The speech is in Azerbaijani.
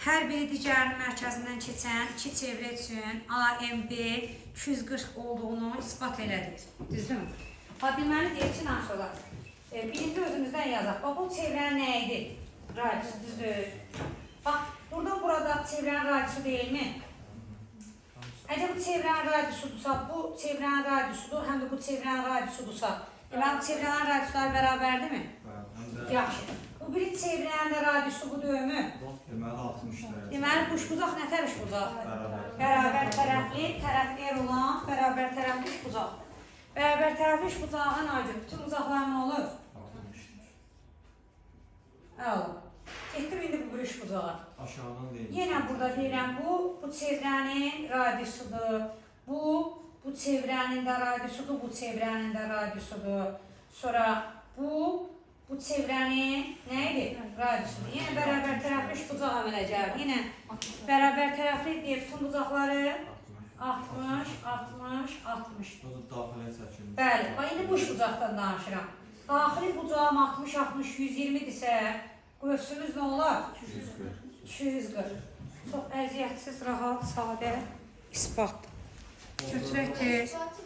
Hər biri digərinin mərkəzindən keçən iki çevrə üçün AMB 240 olduğunu isbat elədik. Düzdürmü? Ha, deməli deyir ki, nasıl olar? Birinci özümüzdən yazaq. Bax, bu çevrənin nə idi? Radiusu, düzdür. Bax, buradan burada çevrənin radiusu deyilmi? Əgər bu çevrənin radiusudursa, bu çevrənin radiusudur, həm də bu çevrənin radiusudursa, deməli bu çevrələrin radiusları bərabərdirmi? Bəli, həm də Yaxşı. Bu biri çevrənin də radiusu bu deyilmi? Deməli 60 dərəcə. Deməli bu üçbucaq nə tər üçbucaqdır? Bərabər. Bərabər tərəfli, tərəf R olan bərabər tərəfli üçbucaqdır. Bərabər tərəfli üçbucağın aydın bütün bucaqlar nə olur? 60. Əla. Getdim indi bu bir üçbucağa. Aşağıdan deyil. Yenə burada deyirəm bu çevrənin radiusudur. Bu çevrənin də radiusudur, bu çevrənin də radiusudur. Sonra bu çevrənin nə idi? Radiusudur. Yenə bərabər tərəfli üçbucaq əmələ gəlir. Yenə bərabər tərəfli deyir bütün bucaqları 60. 60, 60, 60. O da daxilə çəkilmiş. Bəli, bax indi bu üçbucaqdan danışıram. Daxili bucağım 60, 60, 120-dirsə, qövsümüz nə olar? 240. 240. Çox əziyyətsiz, rahat, sadə isbatdır. Götürək tez. İsbatı